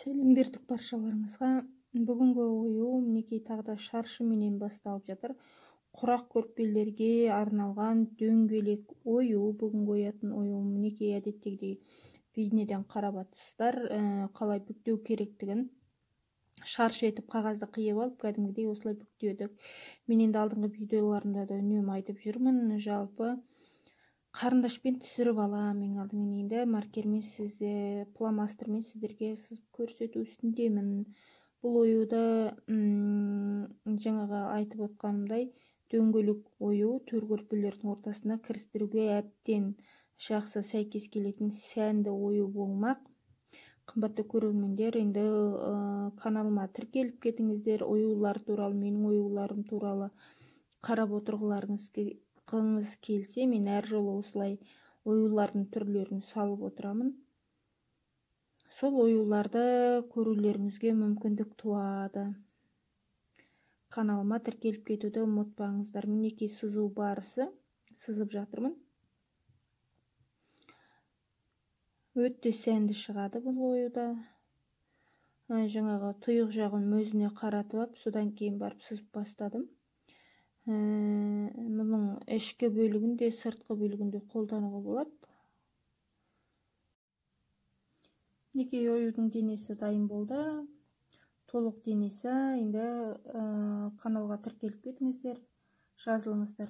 Сәлем бердік баршаларыңызға. Бүгінгі ою мінекей тағы да шаршыменен басталып жатыр. Құрақ көрпелерге арналған дөңгелек ою. Бүгінгі оятын ою мінекей әдеттегідей бейнеден қарап атсыздар, қалай бүктеу керектігін. Шаршы етіп қағазды қиып алып, кәдімгідей осылай бүктедік. Мен енді алдыңғы видеоларымда да үнемі айтып жүрмін, жалпы қарындашпен түсіріп алам. Ең алдымен енді маркермен сізде, фломастермен сіздерге сызып көрсету үстіндемін. Бұл оюды жаңағы айтып отқанымдай дөңгелек ою төр көрпелердің ортасына кірістіруге әбден жақсы сәйкес келетін сәнді ою болмақ. Қымбатты көрермендер, енді каналыма тіркеліп кетіңіздер. Оюлар туралы, менің оюларым туралы қарап отырғыларыңыз келсе, мен әр жолы осылай оюлардың түрлерін салып отырамын. Сол оюларды көрулеріңізге мүмкіндік туады. Каналыма тіркеліп кетуді ұмытпаңыздар. Мінекей сызу барысы, сызып жатырмын. Өте сәнді шығады бұл оюда. Жаңағы тұйық жағын өзіне қаратып алып, содан кейін барып сызып бастадым. Мұның ішкі бөлігін де, сыртқы бөлігін де қолдануға болады. Мінекей оюдың денесі дайын болды. Толық денесі. Енді каналға тіркеліп кетіңіздер, жазылыңыздар.